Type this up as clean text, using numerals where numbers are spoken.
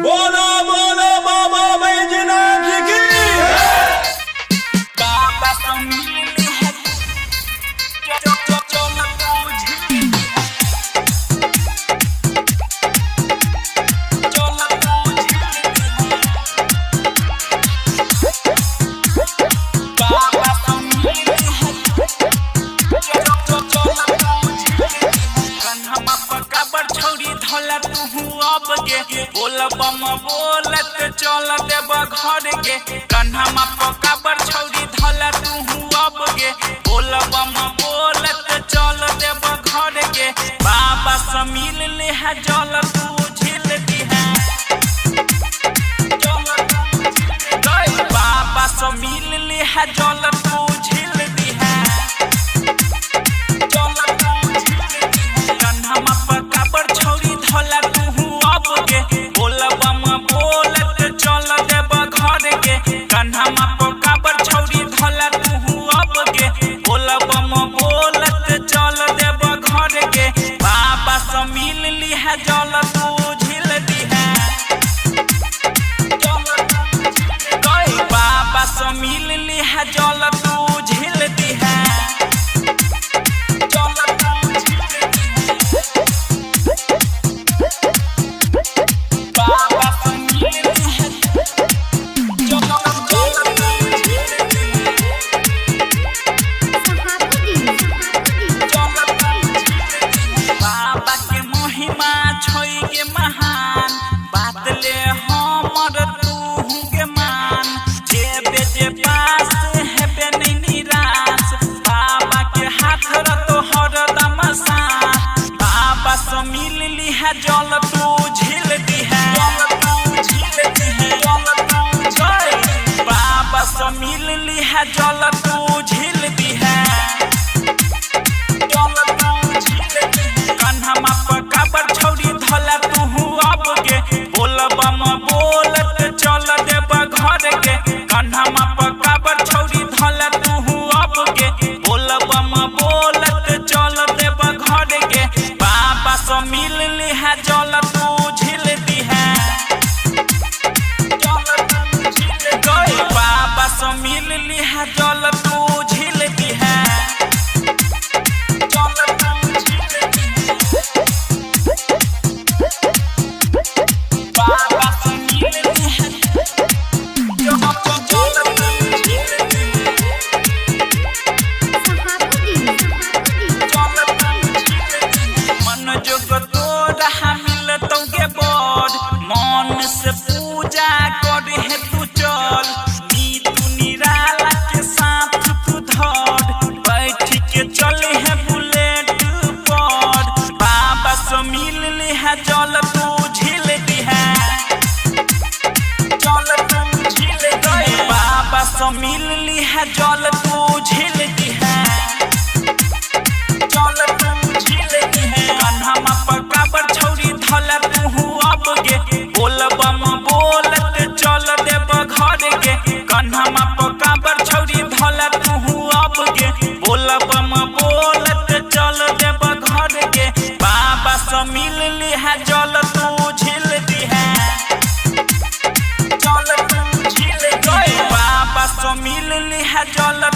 बोलो बोलो बाबा बैजनाथ की। बाबा समील है चलो चलो तुझे चलो तुझे बाबा समील है चलो चलो तुझे कन्हमा पकाबर छौरी धोला तू अब गे बोल बम बोलत चल देब घर गे। कन्हमा पकाबर छौरी धोला तू अब गे बोल बम बोलत चल देब घर गे। बाबा समील लेहा जल तू झिल दिहा बाबा समील लेहा जल तू झिल दिहा। कन्हमा पकाबर छौरी धोला तू अब गे बोल बम बोलत चल देब घर गे। कन्हमा पकाबर छौरी धोला तू अब गे बोल बम बोलत चल देब घर गे। बाबा समील लिहा जल तू झिल दिहा बाबा समील लिहा जल तू झिल दिहा। बाबा समील लिहा चलो बाबा के महिमा छोई के महान बात ले हमर तू के मान जे बेजे पास हेबे नहीं निराश बाबा के हाथ रतो हरदम साथ। बाबा समील लिहा जल तू झिल दिहा बाबा समील लिहा जल तू झिल दिहा। कन्हमा पकाबर छौरी धोला तू अब गे बोल बम बोलत चल देब घर गे। कन्हमा पकाबर छौरी धोला तू अब गे बोल बम बोलत चल देब घर गे। बाबा समील लिहा जल तू झिल दिहा बाबा समील लिहा जल तू झिल दिहा। बाबा समील लिहा मन जोग तोरा मिलतौ गे बड़ मन से पूजा कर हे तू चल नीतू निराला के साथ तू धर बैठ के चल हे बुलेट पर। बाबा समील लिहा जल तू झिल दिहा बाबा समील लिहा जल तू झिल दिहा। कन्हमा पकाबर छौरी धोला तू अब गे बोल बम बोलत चल देब घर गे। कन्हमा पकाबर छौरी धोला तू अब गे बोल बम बोलत चल देब घर गे। बाबा समील लिहा जल तू झिल दिहा बाबा समील लिहा जल।